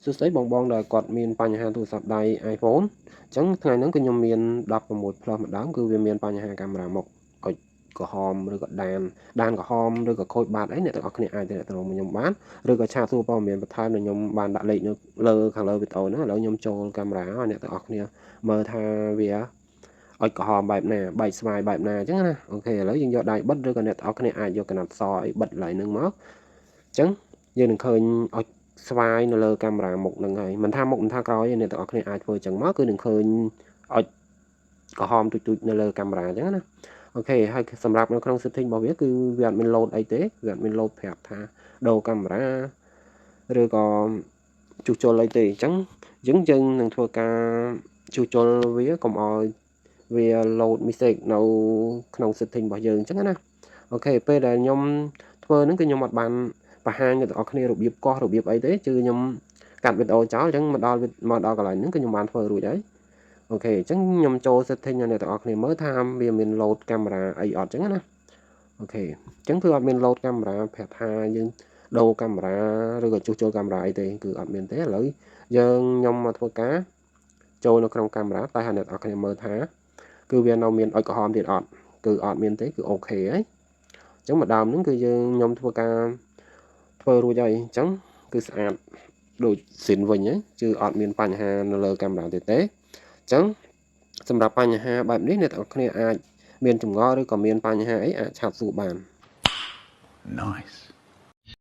សួស្តីបងបងដែលគាត់មានបញ្ហាទូរស័ព្ទដៃ iPhone អញ្ចឹងថ្ងៃហ្នឹងគឺខ្ញុំមាន16 Plus ម្ដងគឺវាមានបញ្ហាកាមេរ៉ាមុខអុចក្រហមឬក៏ដានដានក្រហមឬក៏ខូចបាតអីអ្នកទាំងអស់គ្នាអាចទាក់ទងមកខ្ញុំបានឬក៏chat សួរព័ត៌មានបន្ថែមដែលខ្ញុំបានដាក់លេខនៅលើខាងលើវីដេអូហ្នឹងឥឡូវខ្ញុំចូលកាមេរ៉ាឲ្យអ្នកទាំងអស់គ្នាមើលថាវាអុចក្រហមបែបណាបែកស្វាយបែបណាអញ្ចឹងណាOK ឥឡូវយើងយកដៃបិទឬក៏អ្នកទាំងអស់គ្នាអាចយកក្រណាត់សអីបិទកន្លែងហ្នឹងមកអញ្ចឹងយើងនឹងឃើញអុចស្វាយនៅលើកាមេរ៉ាមុខហ្នឹងហើយមិនថាមុខមិនថាក្រោយទេអ្នកទាំងអស់គ្នាអាចធ្វើអញ្ចឹងមកគឺនឹងឃើញអុចក្រហមទូចៗនៅលើកាមេរ៉ាអញ្ចឹងណាOK ហើយសម្រាប់នៅក្នុង setting របស់វាគឺវាអត់មាន load អីទេវាអត់មាន load ប្រាប់ថាដូរកាមេរ៉ាឬក៏ជួសជុលអីទេអញ្ចឹងយើងយើងនឹងធ្វើការជួសជុលវាកុំឲ្យវា load mistake នៅក្នុង setting របស់យើងអញ្ចឹងណាOK ពេលដែលខ្ញុំធ្វើហ្នឹងគឺខ្ញុំអត់បានបង្ហាញអ្នកទាំងអស់គ្នារបៀបកោះរបៀបអីទេគឺខ្ញុំកាត់វីដេអូចោលអញ្ចឹងមកដល់មកដល់កន្លែងហ្នឹងគឺខ្ញុំបានធ្វើរួចហើយ OK អញ្ចឹងខ្ញុំចូល setting ឲ្យអ្នកទាំងអស់គ្នាមើលថាវាមាន load កាមេរ៉ាអីអត់អញ្ចឹងណាOK អញ្ចឹងគឺអត់មាន load កាមេរ៉ាប្រាប់ថាយើងដូរកាមេរ៉ាឬក៏ជួសជុលកាមេរ៉ាអីទេគឺអត់មានទេឥឡូវយើងខ្ញុំមកធ្វើការចូលនៅក្នុងកាមេរ៉ាតែឲ្យអ្នកទាំងអស់គ្នាមើលថាគឺវានៅមានអុចក្រហមទៀតអត់គឺអត់មានទេគឺOK ហើយអញ្ចឹងម្ដងហ្នឹងគឺយើងខ្ញុំធ្វើការធ្វើរួចហើយអញ្ចឹងគឺស្អាតដូចស៊ីនវិញហ្នឹងគឺអត់មានបញ្ហានៅលើកាមេរ៉ាទៀតទេអញ្ចឹងសម្រាប់បញ្ហាបែបនេះអ្នកទាំងអស់គ្នាអាចមានចម្ងល់ឬក៏មានបញ្ហាអីអាច chat សួរបាន Nice.